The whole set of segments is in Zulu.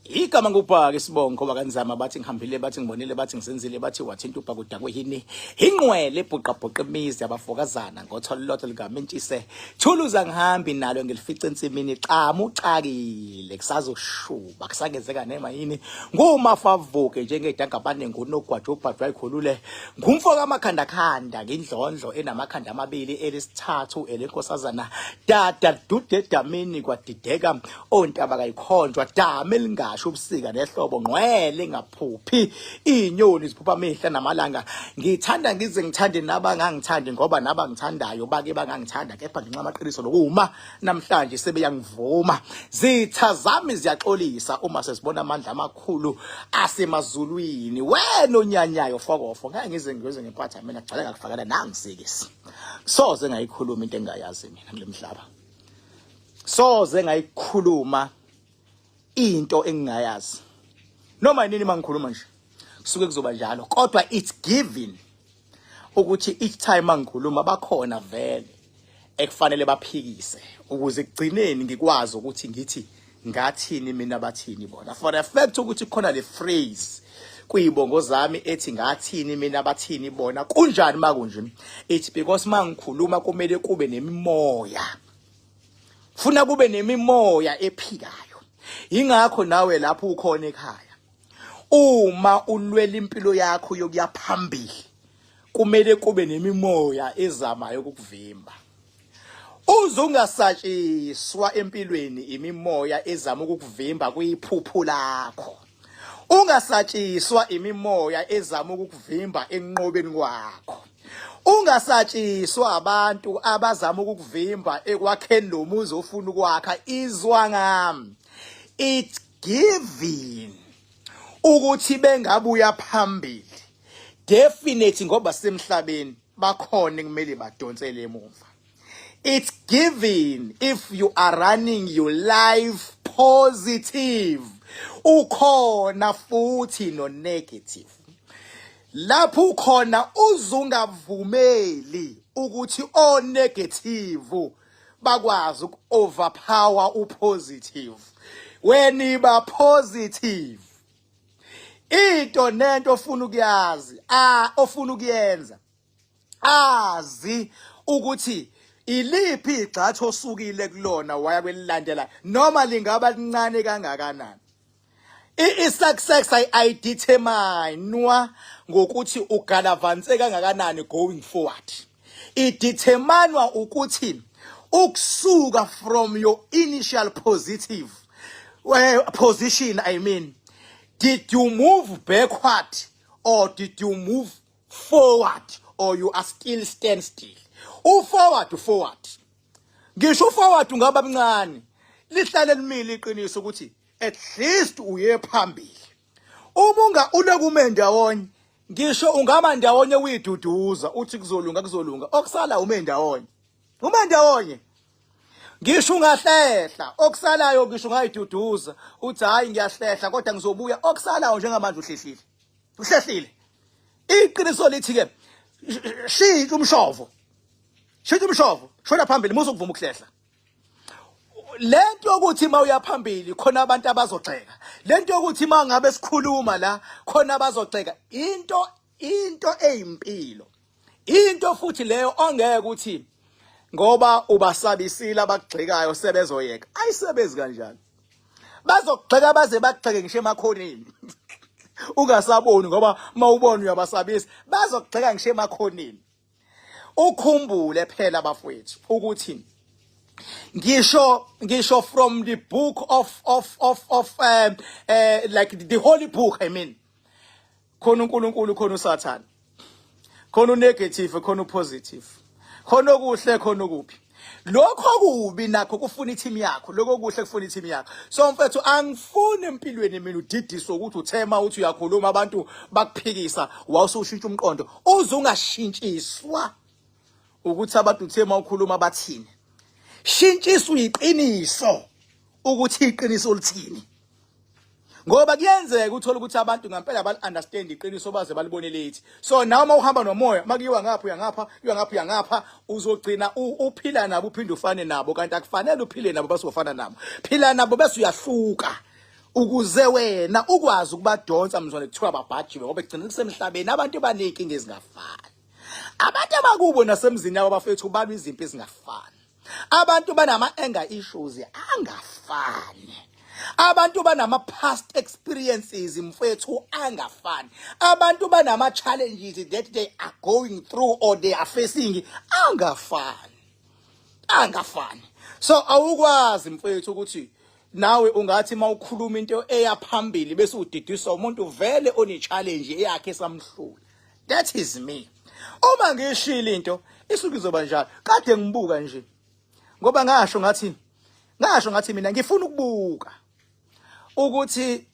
Igama ngubhaka isibongo bakanzama bathi ngihambile, bathi ngibonile, bathi ngisenzile, bathi wathinta ubhaka udakwe yini, inqwele ebhuqabhuqa imizi yabafokazana ngothololotho likamentshise thuluza, ngihambi nalo ngilifice ensimini, xamu uxakile kusazoshuba kusangenzeka nema yini, ngumafavuke njengedangabane, ngunogwaja ubhadwa ayikhulule, ngumfo kamakhandakhanda, ngindlondlo enamakhanda amabili, elesithathu elenkosazana, dada dude edamini kwadideka ontaba kayikhonjwa, dama elingasho ubusika nehlobo, ngqwele engaphuphi iy'nyoni ziphupha amehla namalanga. Ngithanda ngize ngithande nabangangithandi, ngoba nabangithandayo bake bangangithanda, kepha ngenxa amaqiniso nokuma namhlanje sebeyangivuma. Zitha zami ziyaxolisa uma sezibona amandla amakhulu asemazulwini. Wena onyanyayo fokofo, ngeke ngize ngize ngempatha mina, gcwale ngakufakela nangisikisi, soze ngayikhuluma into engingayazi mina kule mhlaba, soze ngayikhuluma into engingayazi. Noma yini mangikhuluma nje kusuke kuzoba njalo, kodwa it's given ukuthi each time mangikhuluma bakhona vele ekufanele baphikise ukuze ekugcineni ngikwazi ukuthi ngithi ngathini mina, bathini bona. For a fact ukuthi khona le phrase kuyibongo zami ethi ngathini mina, bathini bona. Kunjani makunje? It's because mangikhuluma kumele kube nemimoya, funa kube nemimoya ephikayo. Ingakho nawe lapho ukhona ekhaya, uma ulwela impilo yakho yokuya phambili, kumele kube nemimoya ezamayo ukukuvimba. Uze ungasatshiswa empilweni imimoya ezama ukukuvimba kwiphupho lakho, ungasatshiswa imimoya ezama ukukuvimba enqobeni kwakho, ungasatshiswa abantu abazama ukukuvimba ekwakheni lo muzi ofuna ukwakha. Izwa ngami, it's given ukuthi bengabuya phambili definitely, ngoba semhlabeni bakhona kumele badonsele emuva. It's given if you are running your life positive, ukhona futhi no negative lapho ukhona. Uzungavumeli ukuthi o negative bakwazi uku-overpower upositive. Wena iba positive, into nento ofuna ukuyazi, a ofuna ukuyenza, azi ukuthi iliphi igxathu osukile kulona waya kwelilandela, noma lingaba lincane kangakanani. I-success ayideterminwa ngokuthi ugalavance kangakanani going forward, ideterminwa ukuthi ukusuka from your initial positive position, I mean, did you move backward or did you move forward or you are still stand still? Uforward, forward, ngisho uforward ungaba mncane, lihlale limile iqiniso ukuthi at least uye phambili. Uma unga ulokume ndawonye, ngisho ungaba ndawonye uyiduduza uthi kuzolunga, kuzolunga, okusala ume ndawonye, ume ndawonye. Ngisho ungahlehla, okusalayo, ngisho ungayiduduza uthi hayi, ngiyahlehla kodwa ngizobuya, okusalayo njengamanje uhlehlile, uhlehlile. Iqiniso lithi ke shintsha umshovo, shintsha umshovo, shona phambili, musu ukuvuma ukuhlehla. Lento yokuthi mawuya phambili khona abantu abazogxeka, lento yokuthi mangabe sikhuluma la khona abazogxeka, into eyimpilo, into futhi leyo ongeke ukuthi ngoba ubasabisile abakugxekayo sebezoyeka. Ayisebenzi kanjalo. Bazokugxeka baze bakugxeke ngisho emakhoneni ungasaboni, ngoba mawubona uyabasabisa, bazokugxeka ngisho emakhoneni. Ukhumbule phela bafowethu ukuthi ngisho from the book of like the holy book, I mean, khona uNkulunkulu, khona uSathane, khona unegative, khona upositive, khona okuhle, khona okubi. Lokho kubi nakho kufuna i-team yakho, lokho kuhle kufuna i-team yakho. So mfethu, angifuni empilweni mina udidiswe ukuthi uthema uthi uyakhuluma abantu bakuphikisa wawusushintsha umqondo. Uze ungashintshiswa ukuthi abantu uthema ukhuluma bathini, shintshiswa iqiniso, ukuthi iqiniso lithini, ngoba kuyenzeka uthola ukuthi abantu ngempela bali understand iqiniso baze balibone late. So nawe uma uhamba nomoya, makuyiwa ngapha uya ngapha, uya ngapha uya ngapha, uzogcina uphila nabo uphinde ufane nabo, kanti akufanele uphile nabo bese ufana nabo. Phila nabo bese uyahluka. Ukuze wena ukwazi ukubadonsa mzwane kuthiwa babhajiwe ngoba egcina kusemhlabeni abantu baneyinkinga ezingafani. Abantu abakubo nasemzini yabo bafethu balwa izimpi ezingafani. Abantu banama anger issues angafani. Abantu banama past experiences mfethu angafani. Abantu banama challenges that they are going through or they are facing angafani. Angafani. So awukwazi mfethu ukuthi nawe ungathi mawukhuluma into eya phambili bese udidiswa umuntu vele one challenge eyakhe esamhlula. That is me. Uma ngishilo into isuke izoba njalo. Kade ngibuka nje. Ngoba ngasho ngathi ngasho ngathi mina ngifuna ukubuka ukuthi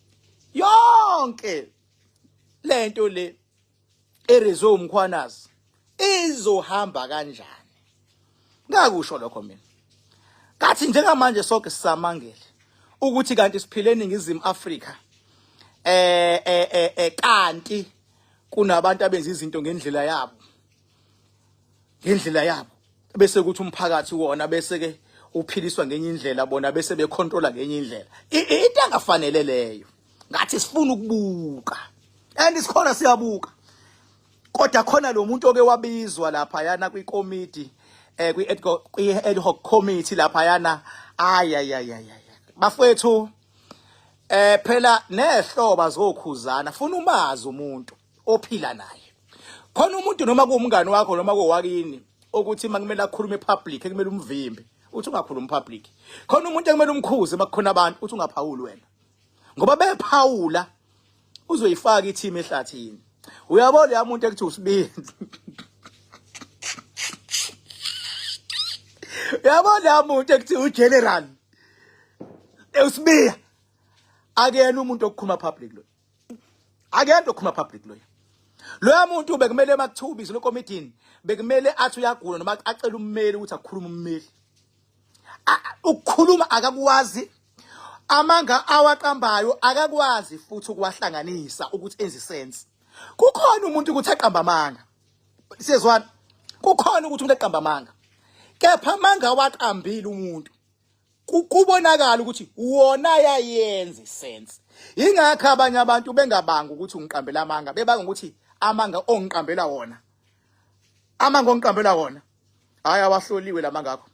yonke lento le erezwe umkhwanazi izohamba kanjani. Ngakusho lokho mina. Kathi njengamanje sonke sisamangele ukuthi kanti siphile eNingizimu Afrika eh eh eh, eh kanti kunabantu abenza izinto ngendlela yabo ngendlela yabo bese kuthi umphakathi wona bese ke uphiliswa ngenye indlela bona bese becontrola ngenye indlela into engafanele leyo ngathi sifuna ukubuka and sikhona siyabuka kodwa khona lo muntu oke wabizwa lapha yana kwikomiti eh kwi ad hoc committee lapha yana ayayayay bafethu eh phela nehloba zokhuzana funa umazi umuntu ophila naye khona umuntu noma kuwumngani wakho noma kowakini ukuthi makumele akhulume public ekumele umvimbe uthi ungakhulumi public khona umuntu ekumele umkhuze makukhona abantu uthi ungaphawuli wena ngoba bephawula uzoyifaka i-team ehlathini uyabona ya muntu ekuthiwa usibindi uyabona ya muntu ekuthiwa ugeneral usibiya akuyena umuntu okukhuluma public lo akuyena okukhuluma public lo loya muntu bekumele makuthiwa ubizwe ekomidini bekumele athi uyagula noma acele ummeli ukuthi akhulume ummeli ukukhuluma akakwazi amanga awaqambayo akakwazi futhi ukuwahlanganisa ukuthi enze sense kukhona umuntu ukuthi aqamba amanga siyezwana kukhona ukuthi umuntu aqamba amanga kepha amanga awaqambile umuntu kubonakala ukuthi wona yayenza isense ingakho abanye abantu bengabanga ukuthi ungiqambela amanga bebanga ukuthi amanga ongiqambela wona amanga ongiqambela wona hayi awahloliwe lamanga akho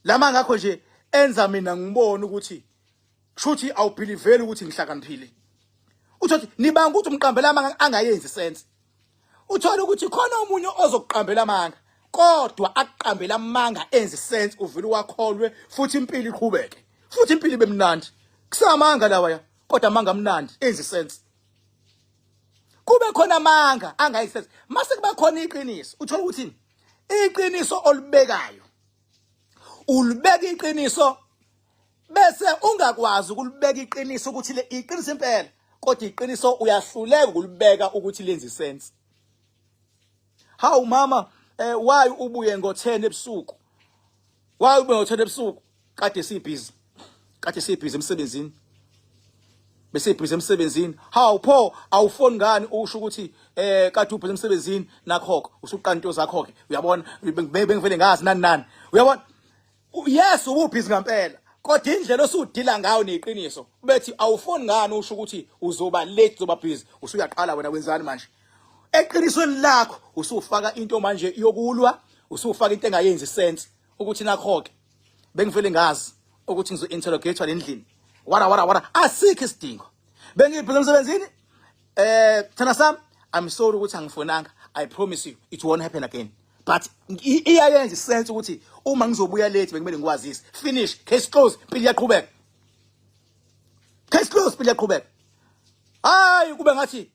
lamanga akho nje enza mina ngibone ukuthi kushuthi awubhiliveli ukuthi ngihlakaniphile uthothi nibanga ukuthi umqambela amanga angayenzi sense uthola ukuthi khona omunye ozokuqambela amanga kodwa akuqambela amanga enze sense uvele wakholwe futhi impilo iqhubeke futhi impilo ibe mnandi kusamanga lawa ya kodwa amanga amnandi enze sense kube khona amanga angayisense mase kuba khona iqiniso uthola ukuthi iqiniso olubekayo ulibeka iqiniso bese ungakwazi ukulibeka iqiniso ukuthi le iqiniso impela kodwa iqiniso uyahluleka ukulibeka ukuthi lenze sense hawu mama eh why ubuye ngo10 ebusuku why ubuye ngo10 ebusuku kade sibhizi kade sibhizi emsebenzini bese ibhizi emsebenzini hawu pho awufoni ngani usho ukuthi eh kade ubhizi emsebenzini nakhokho usuqala into zakho ke uyabona bengivele ngazi nani nani uyabona yes ububhizi ngampela kodwa indlela osudila ngayo neqiniso bethi awufoni ngani usho ukuthi uzoba late uzoba busy usuyaqala wena wenzani manje eqinisweni lakho usufaka into manje yokulwa usufaka into engayenzi sense ukuthi nakho ke bengivele ngazi ukuthi ngizo interrogatewa lendlini wara wara wara asikho isidingo bengibhizi emsebenzini eh thana sami i'm sorry ukuthi angifonanga i promise you it won't happen again but iyayenza isense ukuthi uma ngizobuya late bekumele ngikwazise finish case close impilo iyaqhubeka case close impilo iyaqhubeka hayi kube ngathi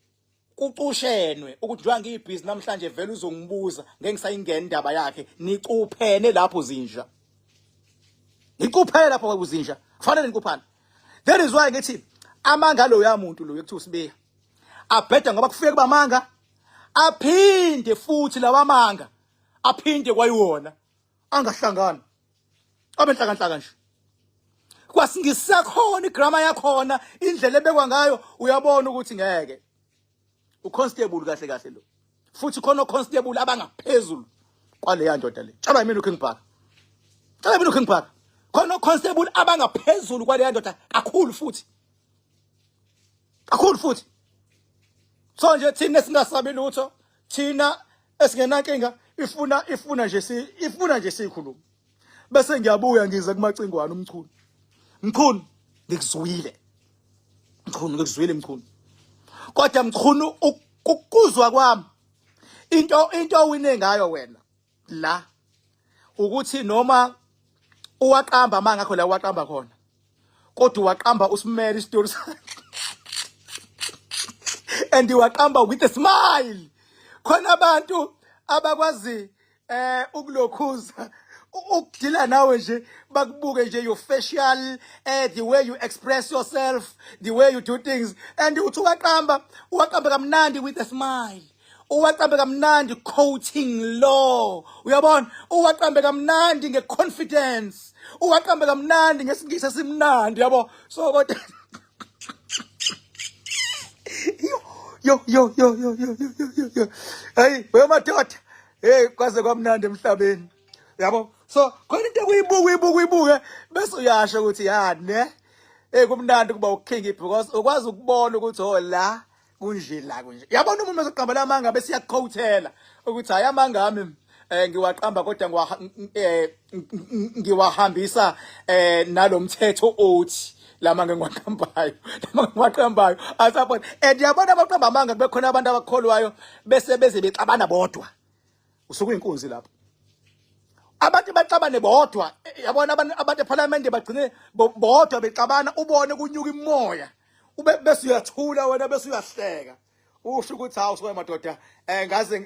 kucushenwe ukuthi njengoba ngiyibhizi namhlanje vele uzongibuza ngeke ngisayingena indaba yakhe nicuphene lapho zinja nicuphene lapho kuzinja kufanele nicuphane that is why ngithi amanga loya muntu lo ekuthiwa usibiya abheda ngoba kufike kubamanga aphinde futhi lawa manga aphinde kwayiwona angahlangani abe nhlankanhlaka nje kwasingisakhona igrammar yakhona indlela ebekwa ngayo uyabona ukuthi ngeke uconstable kahle kahle lo futhi khona oconstable abangaphezulu kwaleya ndoda le tshelwa yimina uKing Bhaka tshelwa yimina uKing Bhaka khona oconstable abangaphezulu kwaleya ndoda kakhulu futhi. Kakhulu futhi. So nje thina singasabi lutho, thina esingenankinga ifuna nje si ifuna nje sikhuluma. Bese ngiyabuya ngize kumacingwane umchunu. Mchunu ngikuzwile. Mchunu ngikuzwile mchunu. Kodwa mchunu ukuzwa kwami into owine ngayo wena la ukuthi noma uwaqamba amanga akho la uwaqamba khona kodwa uwaqamba usimele isitori sakhe and uwaqamba with a smile khona abantu abakwazi eh ukulokhuza ukudila nawe nje bakubuke nje your facial eh the way you express yourself, the way you do things, and uthi uwaqamba, uwaqamba kamnandi with a smile, uwaqambe kamnandi quoting law, uyabona, uwaqambe kamnandi ngeconfidence, uwaqambe kamnandi ngesingisi esimnandi, yabo. So kodwa yo yo yo yo yo yo yo yo yo, hey wemadoda, hey, kwaze kwamnandi emhlabeni, yabo. So khona into kuyibuka, uyibuka, uyibuke, bese uyasho ukuthi ya ne, hey, kumnandi kuba uking because ukwazi ukubona ukuthi oh, la kunje, la kunje, yabona. Umuntu ozoqamba amanga bese iyakuquotela ukuthi hayi, amanga ami ngiwaqamba kodwa ngiwahambisa nalomthetho othi lama ngiwaqambayo, lama ngiwaqambayo asabona. And yabona, abaqamba amanga kube khona abantu abakholwayo bese beze bexabana bodwa, usuke uyinkunzi lapho. Abantu baxabane bodwa, yabona, abantu eParliament bagcine bodwa bexabana, ubone kunyuka imoya, ube bese uyathula wena, bese uyahleka, usho ukuthi hawu, soya madoda, ngaze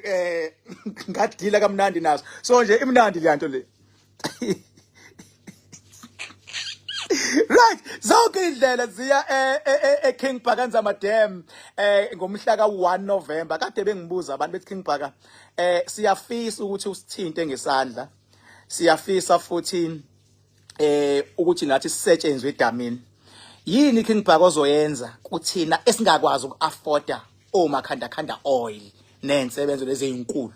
ngadila kamnandi naso. So nje imnandi le nto le. Right, zonke indlela ziya e King Bhaka Nzama Dam ngomhla ka1 November. Kade bengibuza abantu bethi, King Bhaka, siyafisa ukuthi usithinte ngesandla, siyafisa futhi ukuthi nathi sisetshenzwe edamini. Yini King Bhaka ozoyenza kuthina esingakwazi ukuafforda omakhanda khanda oil nensebenzo lezi ezinkulu?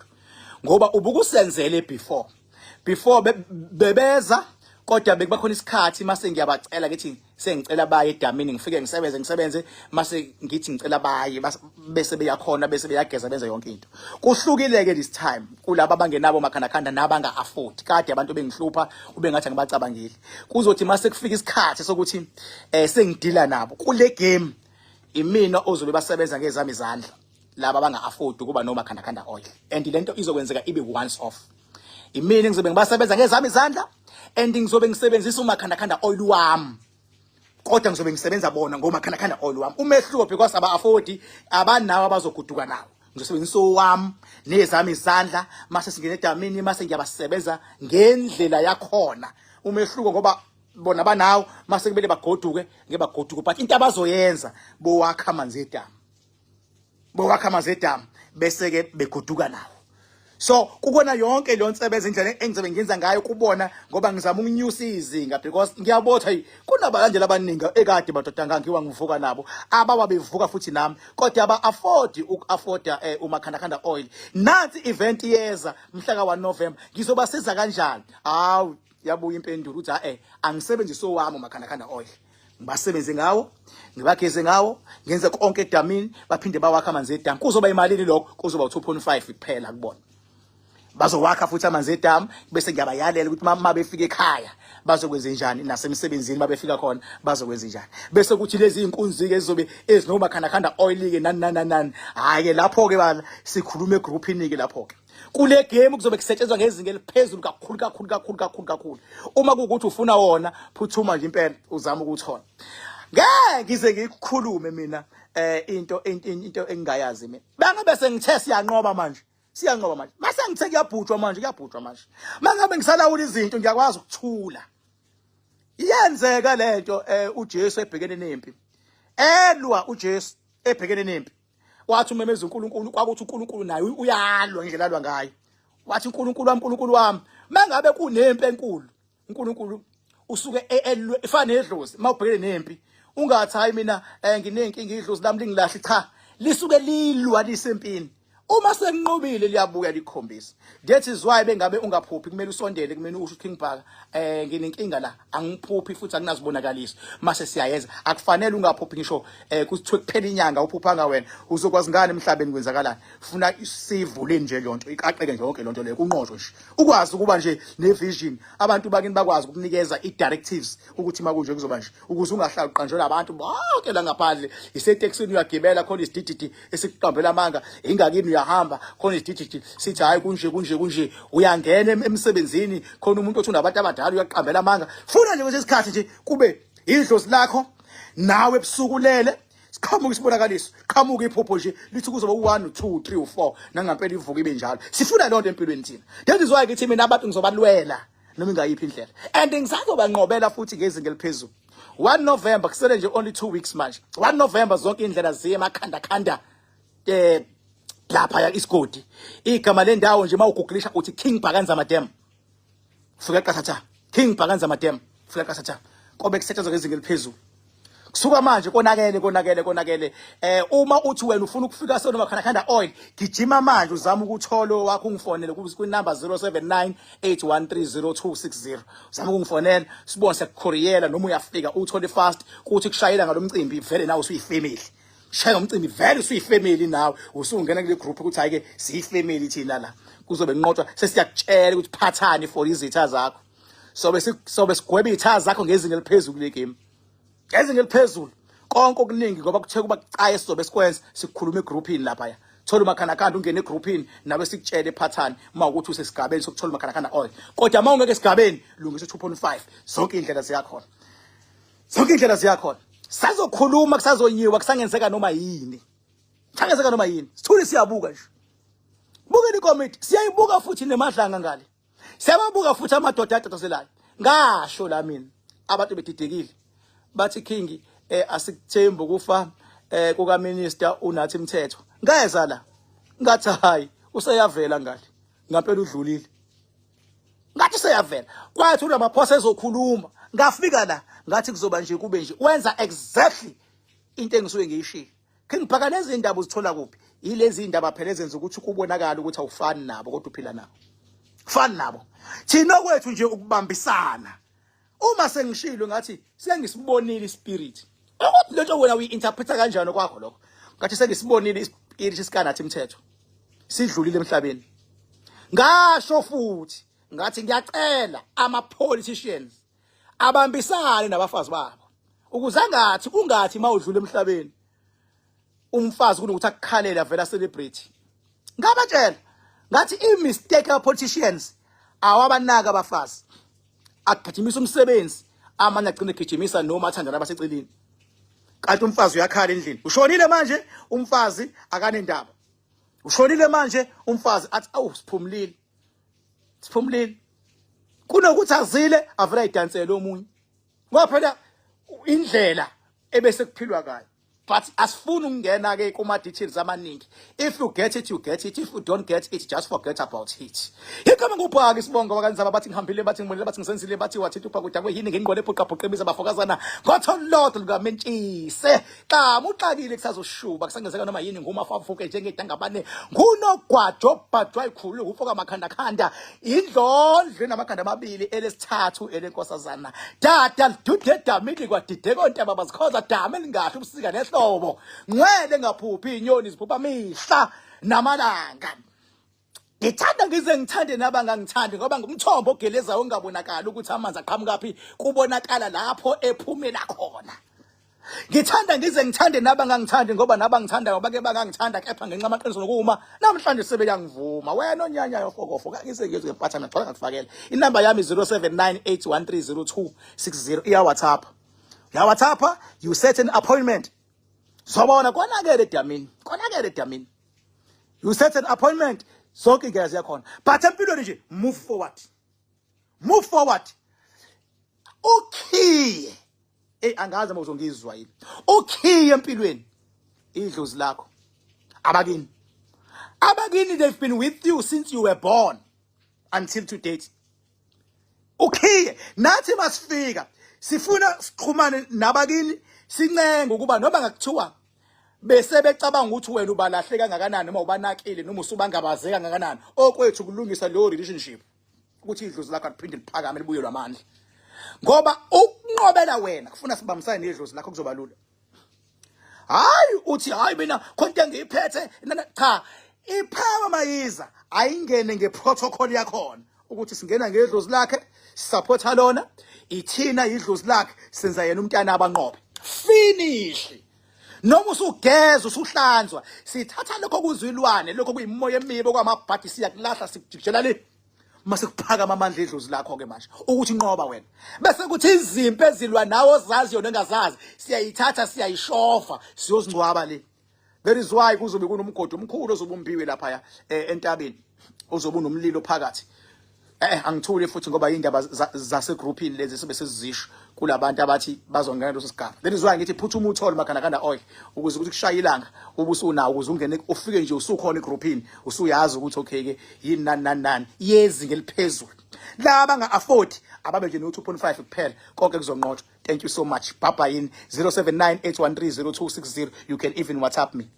Ngoba ubukusenzele before bebeza, kodwa bekuba khona isikhathi mase ngiyabacela, ngithi sengicela baye edamini, ngifike ngisebenze, ngisebenze, mase ngithi ngicela baye, bese beyakhona, bese beyageza, benze yonke into. Kuhlukile ke this time kulaba abangenabo makhandakhanda nabanga afford. Kade abantu bengihlupha, ube ngathi angibacabangeli. Kuzothi mase kufika isikhathi sokuthi sengidila nabo kule game, imina ozobe basebenza ngezami izandla laba abanga afford ukuba noma khanda khanda oil, and lento izokwenzeka ibe once off. Imina ngizobe ngibasebenza ngezami izandla and ngizobe ngisebenzisa umakhanda khanda oil wami, kodwa ngizobe ngisebenza bona ngomakhanda khanda oil wami. Umehluko, because aba afford, abanawo abazoguduka nawo, ngizosebenzisa owami nezami izandla mase singena edamini, mase ngiyabasebenza ngendlela yakhona. Umehluko, ngoba bona banawo, mase kumele bagoduke, ngeke bagoduke, but into abazoyenza, bowakha amanzi edamu, bowakha amanzi edamu, bese ke begoduka nawo. So kukona yonke leyo nsebenzo, indlela engizobe ngenza ngayo kubona, ngoba ngizama ukunyusa izinga because ngiyabotha hey, kunabalandeli abaningi ekade madoda ngangiwa ngivuka nabo, abawa bevuka futhi nami, kodwa aba afford uku-afforda umakhandakhanda oil. Nansi event yeza mhla ka 1 November, ngizobasiza kanjani? Hawu, yabuya impendulo ukuthi ha angisebenzise owami umakhandakhanda oil, ngibasebenze ngawo, ngibageze ngawo, ngenze konke edamini, baphinde bawakha amanzi edamu. Kuzoba imalini lokho? Kuzoba u-2.5 kuphela kubona. Bazowakha futhi amanzi edamu, bese ngiyabayalela ukuthi uma befika ekhaya bazokwenza njani, nasemsebenzini babefika khona bazokwenza njani. Bese kuthi lezi inkunzi-ke ezizobe ezinomakhandakhanda oil-ke nani nani nani, hhayi-ke lapho-ke bala sikhuluma egruphini-ke lapho-ke kule game kuzobe kusetshenzwa ngezinga eliphezulu kakhulu kakhulu kakhulu kakhulu kakhulu. Uma kuwukuthi ufuna wona, phuthuma nje impela uzame ukuthola. Ngeke ngize ngikukhulume mina into engingayazi mina. Bangabe sengithe siyanqoba manje, siyanqoba manje, mase ngithe kuyabhujwa manje, kuyabhujwa manje. Mangabe ngisalawula izinto, ngiyakwazi ukuthula. Iyenzeka lento. uJesu ebhekene nempi, elwa, uJesu ebhekene nempi, wathi umemeza uNkulunkulu, kwakuthi uNkulunkulu naye uyalwa ngendlela alwa ngayo. Wathi, uNkulunkulu wami, uNkulunkulu wami. Mangabe kunempi enkulu, uNkulunkulu usuke elwe, ifana nedlozi. Mawubhekene nempi, ungathi hayi, mina nginenkinga, idlozi lami lingilahli. Cha, lisuke lilwa lisempini. Uma sekunqobile liyabuya likhombisa. That is why bengabe ungaphuphi, kumele usondele kumele usho King Bhaka, nginenkinga la, angiphuphi futhi akunazibonakaliso. Mase siyayenza, akufanele ungaphuphi ngisho kuthiwe kuphela inyanga uphuphanga wena, uzokwazi ngani emhlabeni kwenzakalani? Funa sivule nje lonto, iqaqeke nje yonke lonto leyo, kunqotshwe nje. Ukwazi ukuba nje ne-vision, abantu bakini bakwazi ukukunikeza i-directives ukuthi makunje kuzoba nje, ukuze ungahlali uqanjelwa abantu bonke la ngaphandle. Isetekisini uyagibela khona isidididi esikuqambela amanga, ingakini uyahamba khona isidididi sithi hayi kunje kunje kunje, uyangena emsebenzini khona umuntu othi unabantu abadala uyaqambela amanga. Funa nje kwesinye isikhathi nje kube idlozi lakho nawe ebusuku ulele, siqhamuka isibonakaliso, qhamuka iphupho nje lithi kuzoba u1 2 3 4, nangampela ivuka ibe njalo. Sifuna lonto empilweni thina. That is why ngithi mina abantu ngizobalwela noma ingayiphi indlela, and ngisazobanqobela futhi ngezinga eliphezulu. 1 November, kusele nje only 2 weeks manje. 1 November zonke indlela ziye emakhanda khanda lapha ya isigodi. Igama lendawo nje mawugooglisha uthi King Bhaka Nzama Dam, fika qathatha. King Bhaka Nzama Dam, fika qathatha. Kobe kusetshenzwa ngezinga eliphezulu kusuka manje. Konakele, konakele, konakele. Uma uthi wena ufuna ukufika sona Makhandakhanda oil, gijima manje uzama ukuthola wakho, ungifonele ku number 0798130260. Uzama ukungifonela sibone sekukhuriyela noma uyafika uthole fast. Kuthi kushayela ngalomcimbi vele nawe usuyifamily, shaya ngomcimbi vele usuyifamily nawe, usungena kule group ukuthi hayi ke siyifamily thina la. Kuzobe kunqotshwa, sesiyakutshela ukuthi phathani for izitha zakho. Sobe sobe sigweba izitha zakho ngezinga eliphezulu kule game, ngezinga eliphezulu. Konke okuningi ngoba kuthe kuba kucaye sizobe sikwenza, sikukhuluma egroupini lapha. Thola umakhanakhanda, ungene egroupini nawe sikutshele ephathani uma ukuthi usesigabeni sokuthola umakhanakhanda oil. Kodwa uma ungeke esigabeni, lungisa 2.5. Zonke indlela ziyakhona, zonke indlela ziyakhona. Sazokhuluma, kusazonyiwa, kusangenzeka noma yini, kusangenzeka noma yini. Sithule siyabuka nje, bukela ikomiti siyayibuka futhi nemadlanga ngale siyababuka futhi amadoda atatazelayo. Ngasho la mina, abantu bedidekile bathi King, asikuthembi ukufa kuka minister uNathi Mthetho. Ngeza la ngathi hayi, useyavela ngale, ngampela udlulile. Ngathi seyavela, kwathi uRamaphosa ezokhuluma, ngafika la ngathi kuzoba nje kube nje, wenza exactly into engisuke ngiyishilo. King Bhaka, lezi indaba uzithola kuphi? Yilezi indaba phela ezenza ukuthi kubonakala ukuthi awufani nabo kodwa uphila nabo, fani nabo. Thina kwethu nje ukubambisana. Uma sengishilo ngathi sengisibonile ispirit, ukuthi lento wena uyi-interpreta kanjani kwakho lokho. Ngathi sengisibonile ispirit sikaNathi Mthetho sidlulile emhlabeni. Ngasho futhi ngathi ngiyacela ama politicians abambisane nabafazi babo ukuze angathi ungathi mawudlula emhlabeni umfazi kunokuthi akukhalele avela celebrity. Ngabatshela ngathi i-mistake ya politicians awabanaka abafazi, agijimisa umsebenzi, amanye agcina egijimisa noma athandana abaseceleni, kanti umfazi uyakhala endlini ushonile manje, umfazi akanendaba ushonile manje, umfazi athi awu, siphumulile, siphumulile, kunokuthi azile avela ayidansele omunye, ngoba phela indlela ebese kuphilwa kayo. But asifuni ukungena ke kuma details amaningi. If you get it, you get it. If you don't get it, just forget about it. Igama nguBhaka, isibongo wakaNzaba. Bathi ngihambile, bathi ngibonile, bathi ngisenzile, bathi wathinta uphakuda kweyini ngenqwele ephuqa phuqa ibiza bafokazana ngotholodwa lukamentshise. Xa uxakile kusazoshuba, kusangenzeka noma yini. Ngumafafuke njengedangabane, ngunogwajo bhajwa ikhulu ufoka makhanda khanda, indlondlo enamakhanda amabili, elesithathu elenkosazana. Dada lidude damili kwadideka ontaba bazikhoza dama elingahle ubusika nehlobo, ngcwele ngaphuphi inyoni ziphupha mihla namalanga. Ngithanda ngize ngithande nabangangithandi ngoba ngumthombo ogelezayo ongabonakali ukuthi amanzi aqhamukaphi, kubonakala lapho ephumela khona. Ngithanda ngize ngithande nabangangithandi ngoba nabangithandayo bake bangangithanda, kepha ngenxa amaqiniso nokuma namhlanje sebeyangivuma. Wena onyanyayo fokofo kangize ngizwe ngempatha mina gcwala ngakufakela inamba yami 0798130260, iya WhatsApp, ya WhatsApp, you set an appointment. Zobona konakele edamini, konakele edamini. You set an appointment, zonke indlela ziyakhona. But empilweni nje, move forward, move forward. Ukhiye, ey, angazi uma uzongizwa yini, ukhiye empilweni idlozi lakho, abakini, abakini. They've been with you since you were born until to date. Ukhiye nathi masifika sifuna sixhumane nabakini, sincenge ukuba noma ngakuthiwa Bese becabanga ukuthi wena ubalahle kangakanani noma ubanakile noma usubangabaze kangakanani. Okwethu kulungisa leyo relationship ukuthi idlozi lakho aliphinde liphakame libuyelwe amandla. Ngoba ukunqobela wena kufuna sibambisane nedlozi lakho kuzoba lula. Hayi uthi hayi mina khonto engiyiphethe cha ipower mayiza ayingene ngeprotocol yakhona ukuthi singena ngedlozi lakhe sisupporta lona ithina idlozi lakhe senza yena umntana abanqobe finish. Noma usugeza usuhlanzwa sithatha lokho kuzilwane lokho kuyimoya emibi okwamabhadi siyakulahla sikujikijela le mase kuphakama amandla edlozi lakho ke manje ukuthi nqoba wena bese kuthi izimpi ezilwa nawe ozaziyo nengazazi siyayithatha siyayishova siyozingcwaba le. That is why kuzobe kunomgodi omkhulu ozobumbiwe lapha eh, entabeni ozobe unomlilo phakathi. Angithule futhi ngoba indaba zasegroupini lezi sibe sesizisho kulabantu abathi bazongena leso sigaba. That is why ngithi phuthuma uthole makhanakanda oil ukuze ukuthi kushaya ilanga ubusunawo ukuze ungene ufike nje usukhona egroupini usuyazi ukuthi okay ke yini nani nani nani yezinga eliphezulu. Laba nga afford ababe nje no 2.5 kuphela konke kuzonqotshwa. Thank you so much. Bye bye in 0798130260. You can even WhatsApp me.